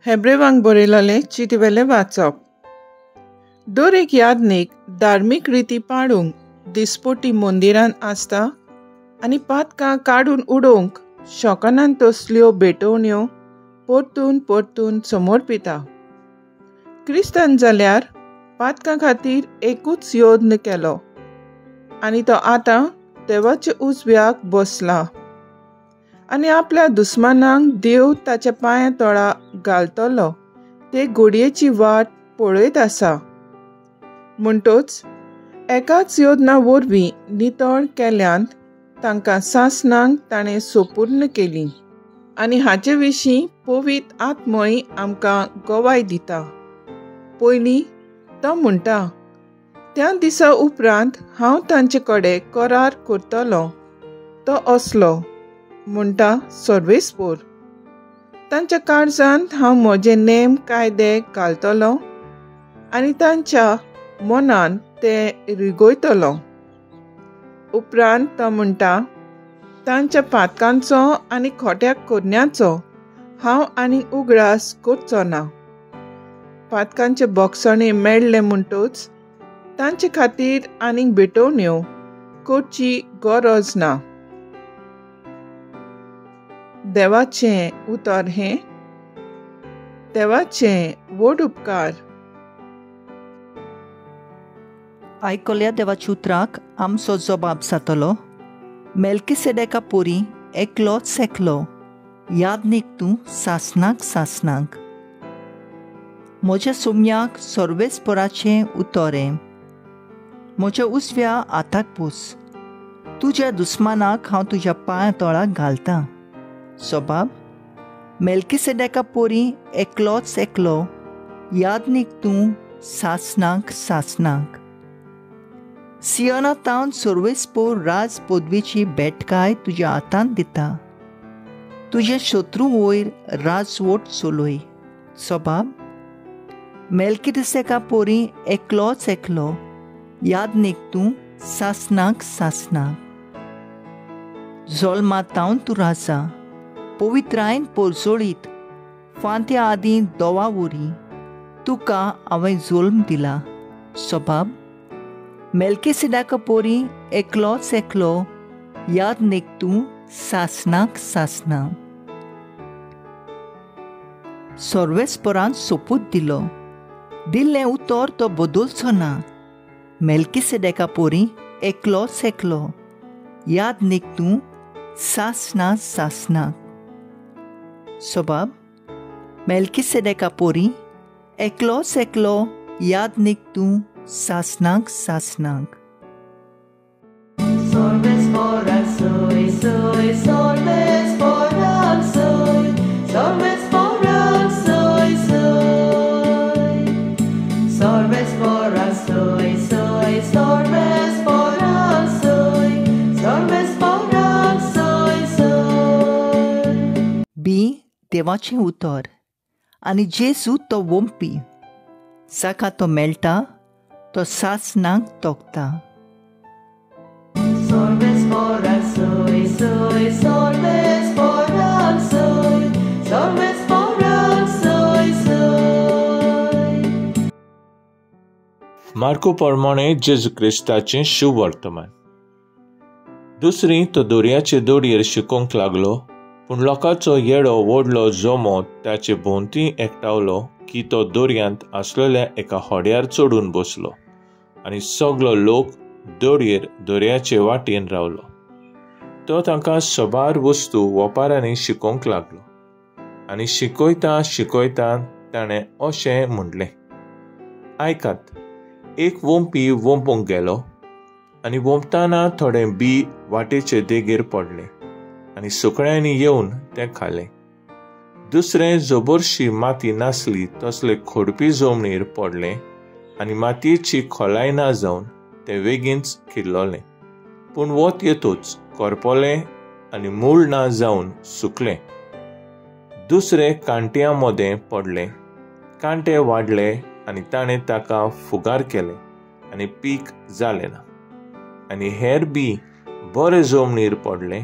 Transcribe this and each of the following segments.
हेब्रेवांक बरयलेलें चिटीवेलें वाचप. दर एक यादनीक धार्मीक रिती पाळूंक दिसपटी मंदिरान आसता आनी पातकां काडून उडोवंक शोकनान तसल्यो भेटवण्यो परतून परतून समर्पिता. क्रिस्तान जाल्यार पातकां खातीर एकूच यत्न केलो आनी तो आतां देवाच्या उजव्याक बसला आनी आपल्या दुस्मानांक देव ताच्या पांया तळा घालतलो ते घोडयेची वाट पळयत आसा. म्हणटच एकाच योजना वरवीं नितळ केल्यान तांकां सासणांक ताणें सोपूर्ण केली आनी हाचे विशीं पवित्र आत्मय आमकां गवाय दिता. पयलीं तो म्हणटा, त्या दिसा उपरांत हांव तांचे कडेन करार करतलो तो असलो म्हणटा सर्वेस्पोर, तांच्या काळजांत हांव म्हजे नेम कायदे घालतलो आनी तांच्या मनान ते रिगयतलो. उपरांत तो म्हणटा, तांच्या पातकांचो आनी खोट्या करण्याचो हांव आनी उगडास करचो ना. पातकांचे बोगसणे मेळ्ळे म्हणटच तांचे खातीर आनीक भेटवण्यो करची गरज ना. देवाचें उतर हें. देवाचें व्हड उपकार. आयकल्या देवाच्या उतराक आमचो जबाब जातलो. मेल्कीसेदेका पोरी एकलोच एकलो यादनीक तूं सासणाक सासणाक. म्हज्या सोम्याक सर्वेस्पराचें उतरें, म्हज्या उजव्या हाताक पोस. तुज्या दुस्मानाक हांव तुज्या पांया तळाक घालतां. सबाब मेल्कीसेदेका पोरी एकलोच एकलो यादनीक तूं सासणाक सासणाक. सियोना तावन सर्वेस्पोर राज पदवीची बेटकाय तुज्या हातांत दिता. तुजे शत्रू वयर राजवट चलय. सबाब मेल्कीसेदेका पोरी एकलोच एकलो यादनीक तूं सासणाक सासणाक. जल्मा तावन तूं राजा पवित्रायन पोरजोळीत फांत्या आदीं दोवा वरी तुका हांवें जल्म दिला. सबाब मेल्कीसेदेका पोरी एकलोच एकलो यादनीक तूं सासणाक सासणाक. सर्वेस्परान सोपूत दिलो, दिल्लें उतर तो बदलचो ना. मेल्कीसेदेका पोरी एकलोच एकलो यादनीक तूं सासणा सासणाक. सबाब मेल्कीसेदेका पोरी एकलोच एकलो यादनीक तूं सासणाक सासणाक. बी देवाचें उतर आनी जेजू तो वोंपी, जाका तो मेळटा तो सासणाक तोखता. मार्को प्रमाणे जेजू क्रिस्ताचें शुभवर्तमान. दुसरी तो दोरयाचे दोडयेर शिकोवंक लागलो, पूण लोकांचो येडो व्हडलो जमो ताचे भोंवती एकठावलो की तो दोरयांत आसलेल्या एका होड्यार चडून बसलो आनी सगलो लोक दोडयेर दर्याचे वाटेन रावलो. तो तांकां सबार वस्तू वपारांनी शिकोवंक लागलो आनी शिकयता शिकयता ताणें अशें म्हणलें, आयकात, एक वोंपी वोंपूंक गेलो आनी वोंपतना थोडें बी वाटेचे देगेर पडलें आनी सुकण्यांनी येवन तें खालें. दुसरें जबरशी माती नासली तसले खोडपी जमनीर पडलें आनी मातयेची खोलाय ना जावन तें बेगीनच किल्लोलें, पूण वत येतूच करपलें आनी मूळ ना जावन सुकलें. दुसरें कांट्यां मदें पडलें, कांटे वाडले आनी ताणें ताका फुगार केलें आनी पीक जालें ना. आनी हेर बी बरें जमनीर पडलें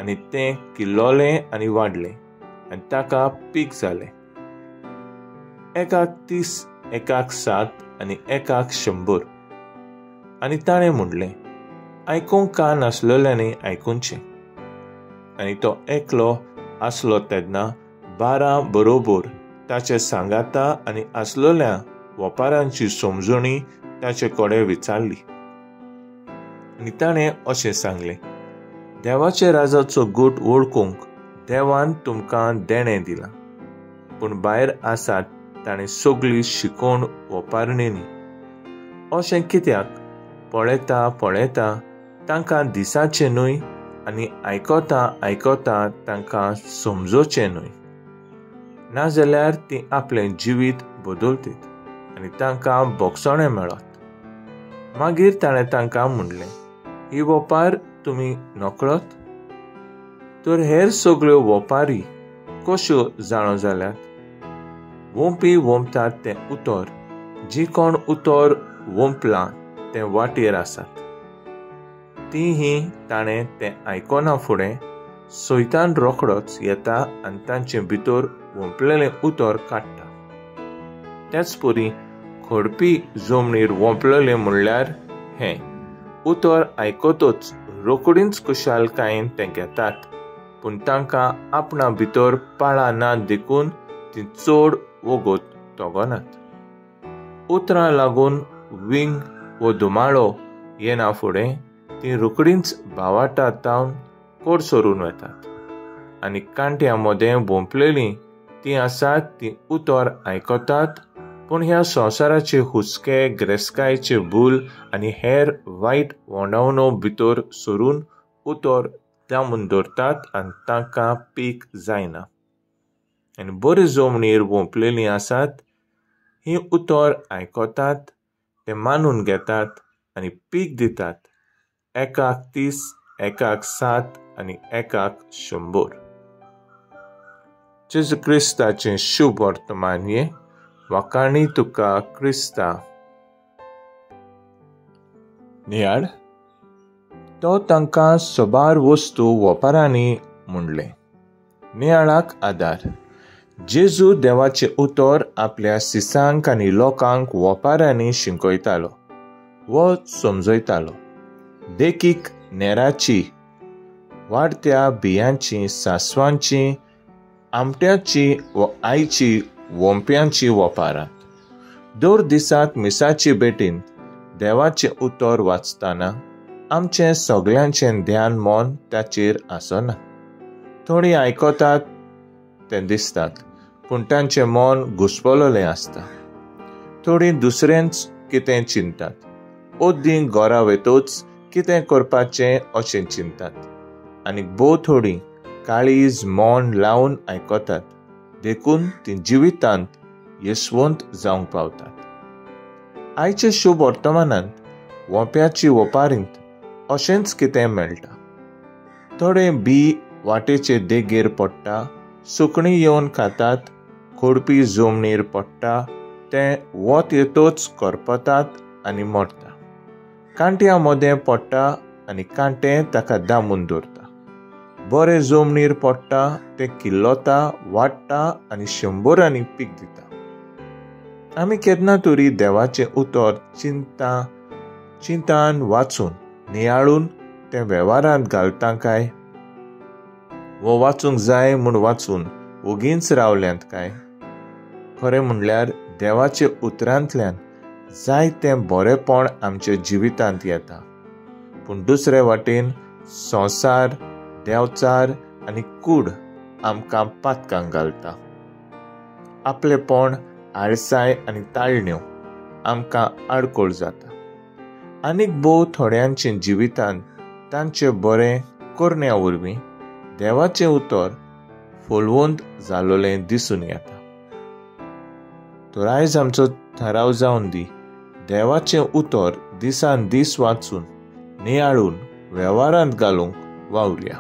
आनी तें किल्लोलें आनी वाडलें आनी ताका पीक जालें. एकाक 30, एकाक 7 आनी एकाक 100. आनी ताणें म्हणलें, आयकूंक कान आसलेल्यांनी आयकुचें. आनी तो एकलो आसलो तेन्ना 12 बरोबर ताचे सांगाता आनी आसलेल्या वपारांची समजणी ताचे कडेन विचारली. आनी ताणें अशें सांगलें, देवाचे राजाचो गूट वळखूंक देवान तुमकां देणें दिलां, पूण भायर आसात ताणें सगळी शिकोवण वपारणी न्ही. अशें कित्याक? पळयता पळयता तांकां दिसाचें न्हय आनी आयकता आयकता तांकां समजोचें न्हय, नाजाल्यार तीं आपलें जिवीत बदलतीत आनी तांकां बोगसणें मेळत. मागीर ताणें तांकां म्हणलें, ही वपार तुमी नकळत? तर हेर सगळ्यो वपारी कश्यो जाणो जाल्यात? वोंपी वोंपतात तें उतर, जी कोण उतर वोंपलां तें वाटेर आसात. ती ही ताणें तें आयकना फुडें सैतान रोखडोच येता आनी तांचे भितर वोंपलेलें उतर काडटा. त्याच परी खडपी जमनीर वोंपलेलें म्हणल्यार हें उतर आयकतच रोखडीच खुशालकायेन तें घेतात, पूण तांकां आपणा भितर पाळां ना देखून ती चड वगत तगनात. उतरां लागून विंग वो धुमाळो येना फुडें ती रोखडींच भावाटा तावन कोडसरून वेतात आनी कांट्या मदें वोंपलेलीं तीं आसात तीं उतर आयकतात, पूण ह्या संवसाराचे हुस्के, ग्रेस्कायचे भूल आनी हेर वायट वोंडावणो भितर सरून उतर दामून दवरतात आनी तांकां पीक जायना. आनी बरे जमनीर वोंपलेलीं आसात हीं उतर आयकतात, ते मानून घेतात आनी पीक दितात, एकाक 30, एकाक 7 आनी एकाक 100. जेजू क्रिस्ताचें शुभ वर्तमान हें. वाखाणी तुका क्रिस्ता. नियाळ. तो तांकां सबार वस्तू वपारांनी म्हणलें. नियाळाक आदार. जेजू देवाचें उतर आपल्या सिसांक आनी लोकांक वपारांनी शिकयतालो वो समजयतालो. देखीक नेराची, वाडत्या बियांची, सासवांची, आमट्याची व आयची वोंप्यांची वपारां. दर दिसाक मिसाचे भेटींत देवाचें उतर वाचतना आमचें सगल्यांचें ध्यान मन ताचेर आसना. थोडीं आयकतात तें दिसतात, पूण तांचें मन घुसपलेलें आसता. थोडीं दुसरेंच कितें चिंतात, अद्दीं घरा वेतोच कितें करपाचें अशें चिंतात, आनी भोव थोडीं काळीज मन लावन आयकतात, देखून तीं जिवितांत येसवंत जावंक पावतात. आयचे शुभ वर्तमानांत वोंप्याची वपारींत अशेंच कितें मेळटा. थोडे बी वाटेचे देगेर पडटा, सुकणीं येवन खातात, खोडपी जमनीर पडटा, तें वत येतोच करपतात आनी मरता. कांट्या मदें पडटा आनी कांटे ताका दामून दवरता. बरें जमनीर पडटा तें किल्लता, वाडटा आनी 100 पीक दिता. आमी केन्ना तरी देवाचें उतर चिंतान वाचून नियाळून तें वेव्हारांत घालता काय, वो वाचूंक जाय म्हूण वाचून ओगीच रावल्यांत काय? खरें म्हणल्यार देवाच्या उतरांतल्यान जायतें बरेंपण आमच्या जिवितांत येता, पूण दुसरे वाटेन संवसार, देवचार आनी कूड आमकां पातकांक घालता. आपलेपण, आळसाय आनी ताळण्यो आमकां आडखळ जाता. आनीक भोव थोड्यांच्या जिवितांत तांचे बरें करण्या वरवीं देवाचें उतर फुलवंत जालोलें दिसून येता. तर आयज आमचो थाराव जावन दी, देवाचें उतर दिसान दीस वाचून नियाळून वेव्हारांत घालूंक वावुरया.